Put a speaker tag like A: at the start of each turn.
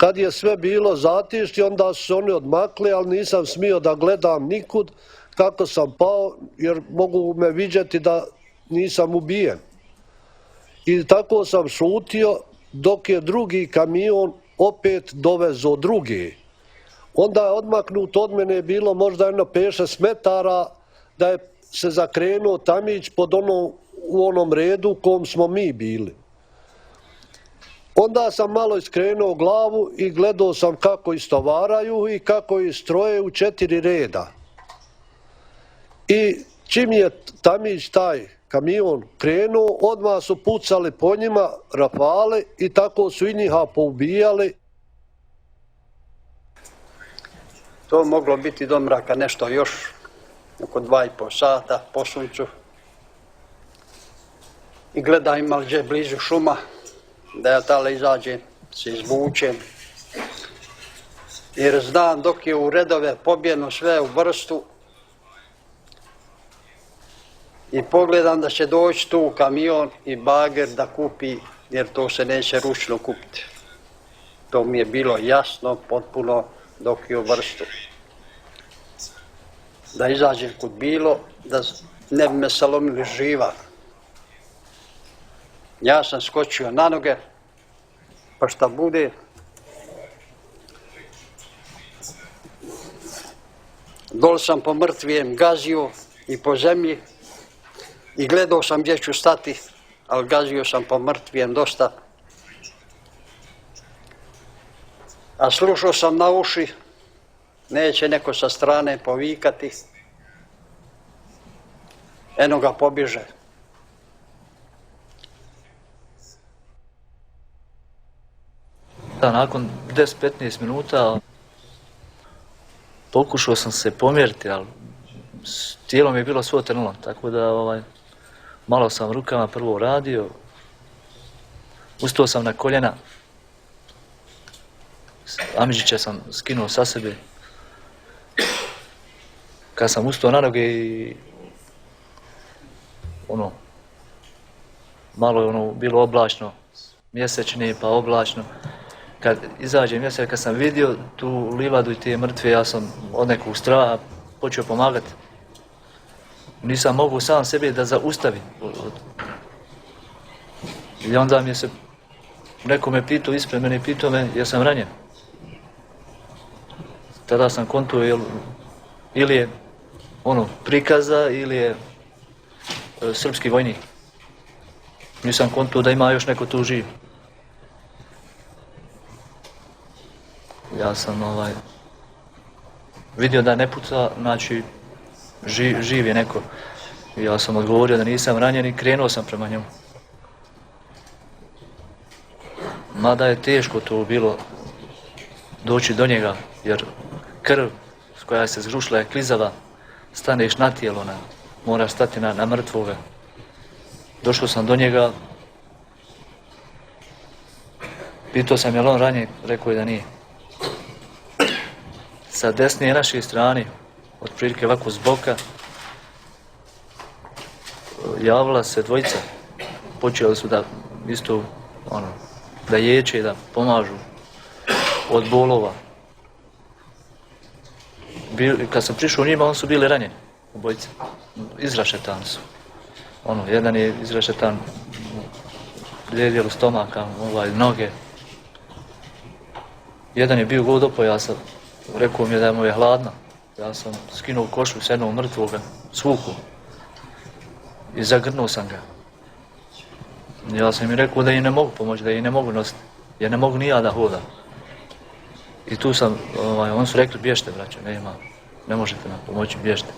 A: Kad je sve bilo zatišje, onda su se oni odmakli, ali nisam smio da gledam nikud kako sam pao, jer mogu me viđati da nisam ubijen. I tako sam šutio dok je drugi kamion opet dovezo drugi. Onda je odmaknut od mene bilo možda jedno 5-6 metara da je se zakrenuo tamić u onom redu u kom smo mi bili. Onda sam malo iskrenuo glavu i gledao sam kako istovaraju i kako istroje u 4 reda. I čim je tamić taj kamion krenuo, odmah su pucali po njima rafale i tako su i njiha poubijali.
B: To moglo biti do mraka nešto još, oko 2,5 sata po suncu. I gledam ima li gdje blizu šuma, da ja tale izađem, se izvučem. Jer znam dok je u redove pobjeno sve u vrstu i pogledam da će doći tu kamion i bager da kupi, jer to se neće ručno kupiti. To mi je bilo jasno, potpuno, dok je u vrstu. Da izađem kud bilo, da ne bi me salomili živa. Ja sam skočio na noge, pa šta bude. Dol sam po mrtvijem gazio i po zemlji i gledao sam gdje ću stati, ali gazio sam po mrtvijem dosta. A slušao sam na uši, neće neko sa strane povikati. Eno ga pobježe.
C: Da, nakon 10-15 minuta pokušao sam se pomjeriti, ali tijelo mi je bilo svo trnilo, tako da malo sam rukama prvo radio, ustao sam na koljena, Amidžića sam skinuo sa sebe. Kad sam ustao na noge i malo je bilo oblačno, mjesečni pa oblačno. Kad izađe mjesec, kad sam vidio tu livadu i te mrtve, ja sam od nekog straha počeo pomagati. Nisam mogao sam sebe da zaustavim. I onda mi se neko me pitao, ispred mene pitao me jer sam ranjen. Tada sam kontuo ili je prikaza ili je srpski vojnik. Nisam kontuo da ima još neko tu živ. Ja sam vidio da ne puca, znači živ je neko. Ja sam odgovorio da nisam ranjen i krenuo sam prema njemu. Mada je teško to bilo doći do njega, jer krv koja se zrušila je klizava, staneš na tijelo, moraš stati na mrtvoga. Došao sam do njega, pitao sam je li on ranjen, rekao je da nije. Sa desne naše strane, otprilike ovako s boka, javila se dvojica. Počeli su da isto, da ječe, da pomažu od bolova. Kad sam prišao u njima, oni su bili ranjeni, obojica. Izrašetani su. Jedan je izrašetan dijelu stomaka, noge. Jedan je bio god do pojasa. Rekao mi je da mu je hladna. Ja sam skinuo košulju s jednog mrtvoga, svukao i zagrnuo sam ga. Ja sam im rekao da im ne mogu pomoći, da im ne mogu nositi, jer ne mogu ni ja da hodam. I tu sam, oni su rekli bježte braće, ne možete nam pomoći, bježte.